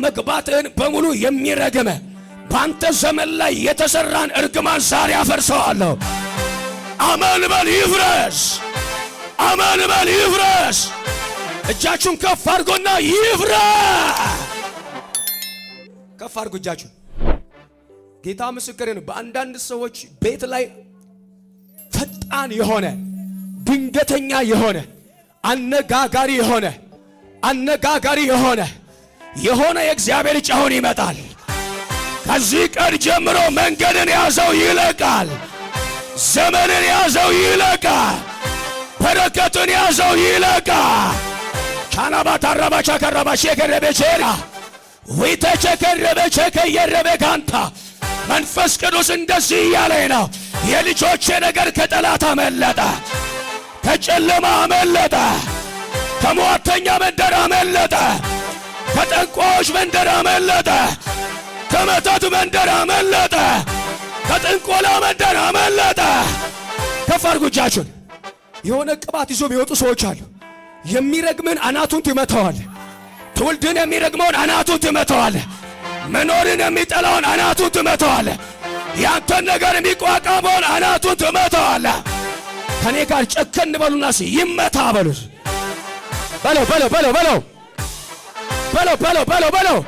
መግባትህን በሙሉ የሚረግመ በአንተ ዘመን ላይ የተሰራን እርግማን ዛሬ አፈርሰዋለሁ። አሜን በል ይፍረስ። አሜን በል ይፍረስ። እጃችሁን ከፍ አድርጎና ይፍረስ። ከፍ አድርጎ እጃችሁን። ጌታ ምስክሬ ነው። በአንዳንድ ሰዎች ቤት ላይ ፈጣን የሆነ፣ ድንገተኛ የሆነ፣ አነጋጋሪ የሆነ የእግዚአብሔር ጨውን ይመጣል። ከዚህ ቀን ጀምሮ መንገድን ያዘው ይለቃል። ዘመንን ያዘው ይለቃል። በረከትን ያዘው ይለቃል። ቻናባ ታራባ ቻከረባ ሸከረበ ቼራ ዊተቸከረበ ቸከየረበ ካንታ። መንፈስ ቅዱስ እንደዚህ እያለኝ ነው። የልጆቼ ነገር ከጠላት አመለጠ፣ ከጨለማ አመለጠ፣ ከሟርተኛ መንደር አመለጠ፣ ከጠንቋዮች መንደር አመለጠ፣ ከመተት መንደር አመለጠ፣ ከጥንቆላ መንደር አመለጠ። ከፍ አድርጉ እጃችሁን። የሆነ ቅባት ይዞ የሚወጡ ሰዎች አሉ። የሚረግምን አናቱን ትመታዋል። ትውልድን የሚረግመውን አናቱን ትመታዋል። መኖርን የሚጠላውን አናቱን ትመታዋል። ያንተን ነገር የሚቋቋመውን አናቱን ትመታዋል። ከኔ ጋር ጨከን በሉና ሲ ይመታ በሉት። በለው በለው በለው በለው በለው በለው በለው በለው።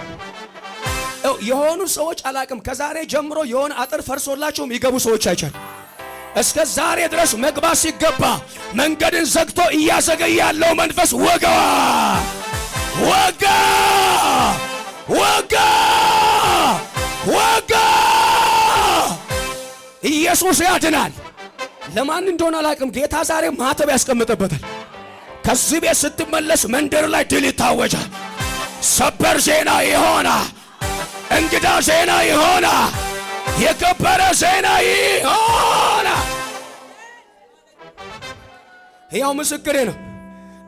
የሆኑ ሰዎች አላቅም። ከዛሬ ጀምሮ የሆነ አጥር ፈርሶላቸው የሚገቡ ሰዎች አይቻል። እስከ ዛሬ ድረስ መግባት ሲገባ መንገድን ዘግቶ እያዘገየ ያለው መንፈስ ወጋ ወጋ ወጋ ወጋ። ኢየሱስ ያድናል። ለማን እንደሆነ አላቅም። ጌታ ዛሬ ማተብ ያስቀምጥበታል። ከዚህ ቤት ስትመለስ መንደር ላይ ድል ይታወጃል። ሰበር ዜና ይሆናል። እንግዳ ዜና ይሆናል። የከበረ ዜና ይሆናል። ሕያው ምስክሬ ነው።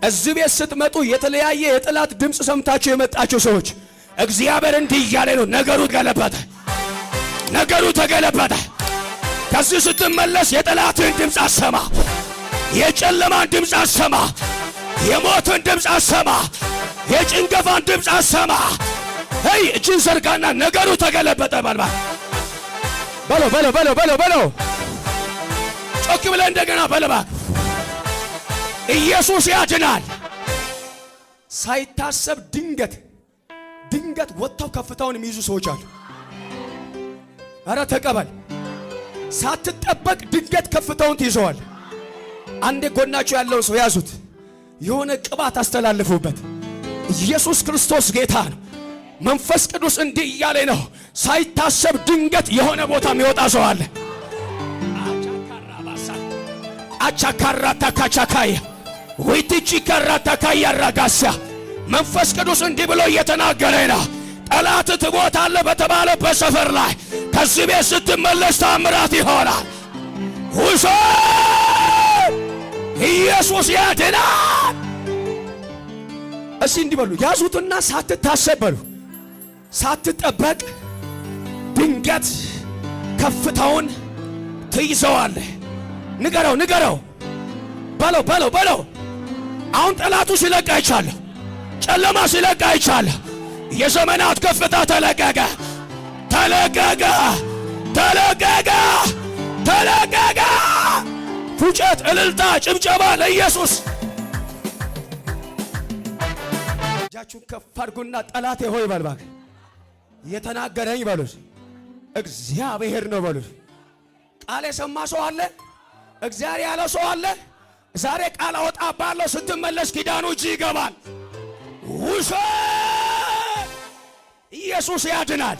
እዚህ ቤት ስትመጡ የተለያየ የጠላት ድምፅ ሰምታችሁ የመጣችሁ ሰዎች እግዚአብሔር እንዲህ እያለ ነው። ነገሩ ተገለበጠ። ነገሩ ተገለበጠ። ከዚህ ስትመለስ የጠላትን ድምፅ አሰማ፣ የጨለማን ድምፅ አሰማ፣ የሞትን ድምፅ አሰማ፣ የጭንገፋን ድምፅ አሰማ። ሄይ፣ እጅን ዘርጋና ነገሩ ተገለበጠ። በልባ በለው በለው በለው በለው በለው። ጮክ ብለህ እንደገና በልባ። ኢየሱስ ያድናል። ሳይታሰብ ድንገት ድንገት ወጥተው ከፍታውን የሚይዙ ሰዎች አሉ። ኧረ ተቀበል። ሳትጠበቅ ድንገት ከፍታውን ትይዘዋል። አንዴ ጎናችሁ ያለውን ሰው ያዙት። የሆነ ቅባት አስተላልፉበት። ኢየሱስ ክርስቶስ ጌታ ነው። መንፈስ ቅዱስ እንዲህ እያለ ነው። ሳይታሰብ ድንገት የሆነ ቦታ የሚወጣ ሰው አለ። አቻካራታ ካቻካያ ዊቲቺ ከራታ ካያራጋሳ። መንፈስ ቅዱስ እንዲህ ብሎ እየተናገረ ነው። ጠላት ትሞታለህ በተባለበት ሰፈር ላይ ከዚህ ቤት ስትመለስ ታምራት ይሆናል። ውሰድ! ኢየሱስ ያድናል። እስቲ እንዲህ በሉ፣ ያዙትና ሳትታሰብ በሉ፣ ሳትጠበቅ ድንገት ከፍታውን ትይዘዋለህ። ንገረው፣ ንገረው፣ በለው፣ በለው፣ በለው። አሁን ጠላቱ ሲለቅ አይቻለሁ። ጨለማ ሲለቅ አይቻለሁ። የዘመናት ከፍታ ተለቀቀ፣ ተለቀቀ፣ ተለቀቀ፣ ተለቀቀ። ፉጨት፣ እልልታ፣ ጭብጨባ ለኢየሱስ። እጃችሁን ከፍ አድርጉና ጠላቴ ሆይ በል እባክህ፣ የተናገረኝ በሉት እግዚአብሔር ነው በሉት። ቃል የሰማ ሰው አለ? እግዚአብሔር ያለው ሰው አለ? ዛሬ ቃል አወጣብሃለሁ። ስትመለስ ኪዳኑ እጅ ይገባል። ውሰድ! ኢየሱስ ያድናል።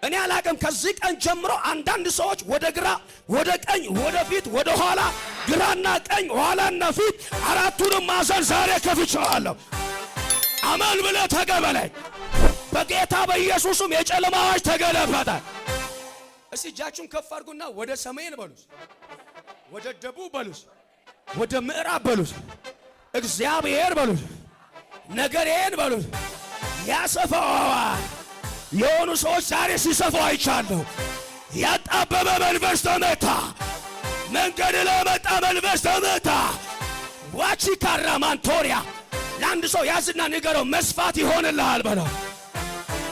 እኔ አላቅም። ከዚህ ቀን ጀምሮ አንዳንድ ሰዎች ወደ ግራ፣ ወደ ቀኝ፣ ወደ ፊት፣ ወደ ኋላ፣ ግራና ቀኝ፣ ኋላና ፊት፣ አራቱንም ማዕዘን ዛሬ ከፍቼዋለሁ። አሜን ብለህ ተቀበለኝ። በጌታ በኢየሱስም የጨለማ አዋጅ ተገለበጠ። እስቲ እጃችሁን ከፍ አድርጉና ወደ ሰሜን በሉት፣ ወደ ደቡብ በሉት፣ ወደ ምዕራብ በሉት፣ እግዚአብሔር በሉት፣ ነገሬን በሉት ያሰፋዋል። የሆኑ ሰዎች ዛሬ ሲሰፉ አይቻለሁ። ያጣበበ መንፈስ ተመታ። መንገድ ለመጣ መንፈስ ተመታ። ዋቺ ካራማንቶሪያ። ለአንድ ሰው ያዝና ንገረው፣ መስፋት ይሆንልሃል በለው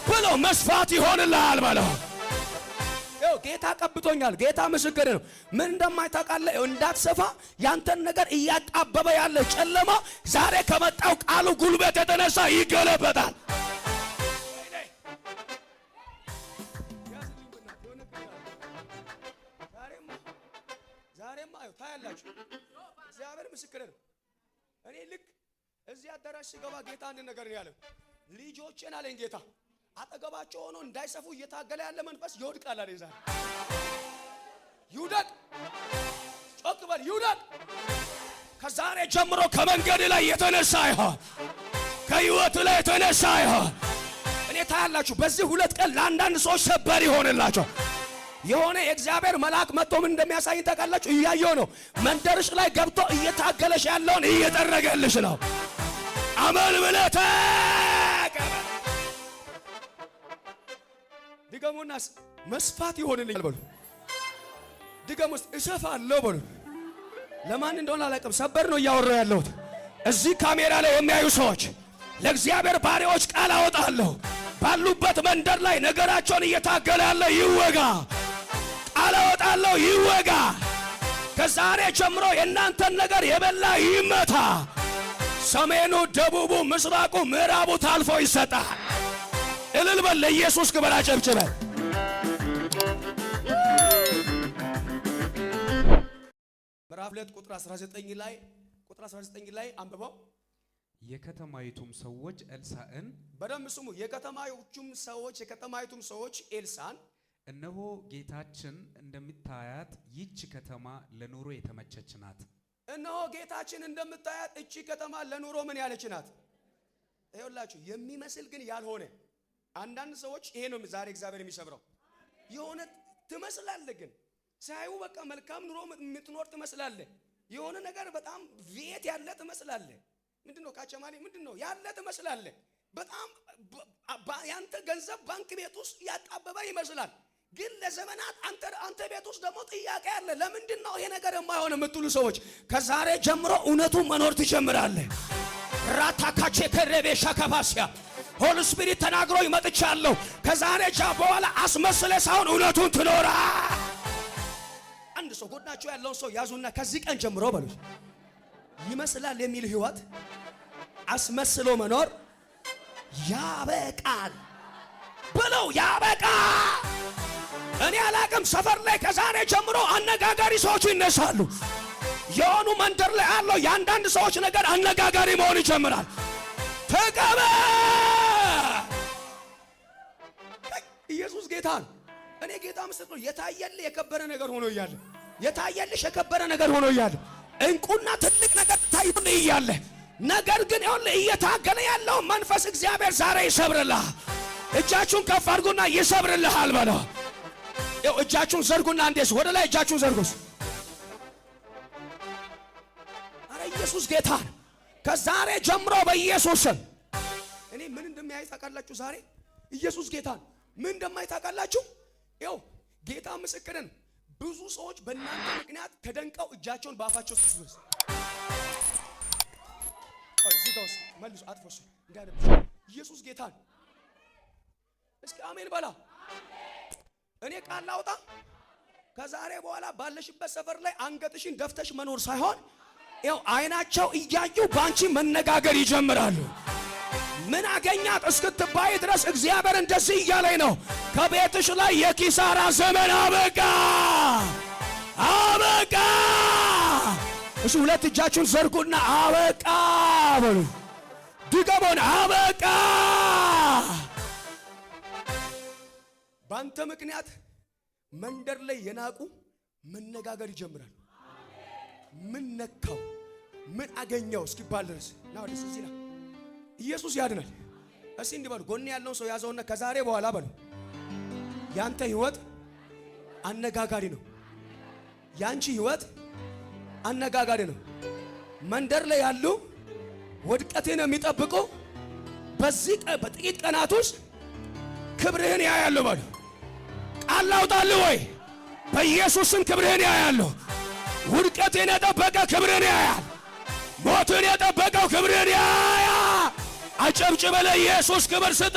በለው። ብለው መስፋት ይሆንልሃል በለው። ይኸው ጌታ ቀብቶኛል። ጌታ ምስክር ነው። ምን እንደማይታውቃለህ እንዳትሰፋ ያንተን ነገር እያጣበበ ያለ ጨለማ ዛሬ ከመጣው ቃሉ ጉልበት የተነሳ ይገለበጣል። ዛሬማ ታያላችሁ። እግዚአብሔር ምስክር ነው። እኔ ልክ እዚህ አዳራሽ ስገባ ጌታ አንድ ነገር ነው ያለው። ልጆቼን አለኝ ጌታ አጠገባቸው ሆኖ እንዳይሰፉ እየታገለ ያለ መንፈስ ይወድቃል አለኝ። ዛሬ ይውደቅ፣ ጮክ በል ይውደቅ። ከዛሬ ጀምሮ ከመንገድ ላይ የተነሳ ይሆን፣ ከህይወት ላይ የተነሳ ይሆን። እኔ ታያላችሁ፣ በዚህ 2 ቀን ለአንዳንድ ሰዎች ሰበር ይሆንላቸው። የሆነ የእግዚአብሔር መልአክ መጥቶ ምን እንደሚያሳይ ታውቃላችሁ? እያየው ነው። መንደርሽ ላይ ገብቶ እየታገለሽ ያለውን እየጠረገልሽ ነው። አመን ብለህ ተቀበል። ድገሙና መስፋት ይሆንልኛል በሉ። ድገሙስ እሰፋለሁ በሉ። ለማን እንደሆነ አላውቅም፣ ሰበር ነው እያወራሁ ያለሁት። እዚህ ካሜራ ላይ የሚያዩ ሰዎች ለእግዚአብሔር ባሪያዎች ቃል አወጣለሁ። ባሉበት መንደር ላይ ነገራቸውን እየታገለ ያለ ይወጋ። ቃል አወጣለሁ፣ ይወጋ። ከዛሬ ጀምሮ የእናንተን ነገር የበላ ይመታ። ሰሜኑ፣ ደቡቡ፣ ምስራቁ፣ ምዕራቡ ታልፎ ይሰጣል። እልል በል ለኢየሱስ ክብር አጨብጭበ። ምዕራፍ 2 ቁጥር 19 ላይ ቁጥር 19 ላይ አንብበው። የከተማይቱም ሰዎች ኤልሳዕን በደንብ ስሙ። የከተማይቱም ሰዎች ኤልሳዕን እነሆ ጌታችን እንደምታያት ይህች ከተማ ለኑሮ የተመቸች ናት። እነሆ ጌታችን እንደምታያት እቺ ከተማ ለኑሮ ምን ያለች ናት? ይኸውላችሁ የሚመስል ግን ያልሆነ አንዳንድ ሰዎች ይሄ ነው ዛሬ እግዚአብሔር የሚሰብረው። የሆነ ትመስላለህ፣ ግን ሳይው በቃ መልካም ኑሮ የምትኖር ትመስላለህ። የሆነ ነገር በጣም ቤት ያለ ትመስላለህ። ምንድነው ካቸማሊ ምንድነው ያለ ትመስላለህ። በጣም ያንተ ገንዘብ ባንክ ቤት ውስጥ ያጣበበ ይመስላል። ግን ለዘመናት አንተ ቤት ውስጥ ደግሞ ጥያቄ አለ። ለምንድን ነው ይሄ ነገር የማይሆን የምትሉ ሰዎች ከዛሬ ጀምሮ እውነቱን መኖር ትጀምራለህ። ራታካቼ ከረቤ ሻካባሲያ Holy Spirit ተናግሮ ይመጥቻለሁ። ከዛሬ በኋላ አስመስለ ሳይሆን እውነቱን ትኖራ። አንድ ሰው ጎናቸው ያለውን ሰው ያዙና ከዚህ ቀን ጀምሮ በሉት ይመስላል የሚል ህይወት አስመስሎ መኖር ያበቃል ብለው ያበቃል። እኔ አላቅም። ሰፈር ላይ ከዛሬ ጀምሮ አነጋጋሪ ሰዎች ይነሳሉ። የሆኑ መንደር ላይ አለው የአንዳንድ ሰዎች ነገር አነጋጋሪ መሆን ይጀምራል። ተቀበል። ኢየሱስ ጌታ ነው። እኔ ጌታ ምስክር ነው። የታየልህ የከበረ ነገር ሆኖ እያለ የታየልሽ የከበረ ነገር ሆኖ እያለ እንቁና ትልቅ ነገር ታይቶልህ እያለ ነገር ግን ይኸውልህ እየታገለ ያለው መንፈስ እግዚአብሔር ዛሬ ይሰብርልሃል። እጃችሁን ከፍ አድርጉና ይሰብርልሃል በለው። ይኸው እጃችሁን ዘርጉና አንዴስ ወደ ላይ እጃችሁን ዘርጉስ። አረ ኢየሱስ ጌታ ነው። ከዛሬ ጀምሮ በኢየሱስ ስም እኔ ምን እንደሚያይ ታውቃላችሁ? ዛሬ ኢየሱስ ጌታ ነው። ምን እንደማይ ታውቃላችሁ? ይኸው ጌታ ምስክርን ብዙ ሰዎች በእናንተ ምክንያት ተደንቀው እጃቸውን በአፋቸው ሲዙርስ መልሱ አጥፎስ እንዳይረብሽ። ኢየሱስ ጌታ ነው። እስኪ አሜን በላ። እኔ ቃል ላውጣ። ከዛሬ በኋላ ባለሽበት ሰፈር ላይ አንገትሽን ደፍተሽ መኖር ሳይሆን ያው አይናቸው እያዩ ባንቺ መነጋገር ይጀምራሉ። ምን አገኛት እስክትባይ ድረስ እግዚአብሔር እንደዚህ እያለኝ ነው፣ ከቤትሽ ላይ የኪሳራ ዘመን አበቃ አበቃ። እሱ ሁለት እጃችሁን ዘርጉና አበቃ በሉ። ድገሞን አበቃ። ባንተ ምክንያት መንደር ላይ የናቁ መነጋገር ይጀምራሉ። ምን ነካው? ምን አገኘው እስኪባል ድረስ ና ወደዚህ እዚህ ና። ኢየሱስ ያድናል። እስኪ እንዲህ በሉ፣ ጎን ያለውን ሰው ያዘውና ከዛሬ በኋላ በሉ ያንተ ህይወት አነጋጋሪ ነው። ያንቺ ህይወት አነጋጋሪ ነው። መንደር ላይ ያሉ ውድቀትን የሚጠብቁ በዚህ በጥቂት ቀናት ውስጥ ክብርህን ያያሉ በሉ። ቃል ላውጣልህ ወይ? በኢየሱስም ክብርህን ያያሉ። ውድቀትን የጠበቀ ክብርህን ያያል። ሞትን የጠበቀው ክብርህን ያያል። አጨብጭበ ለኢየሱስ ክብር ስጥ።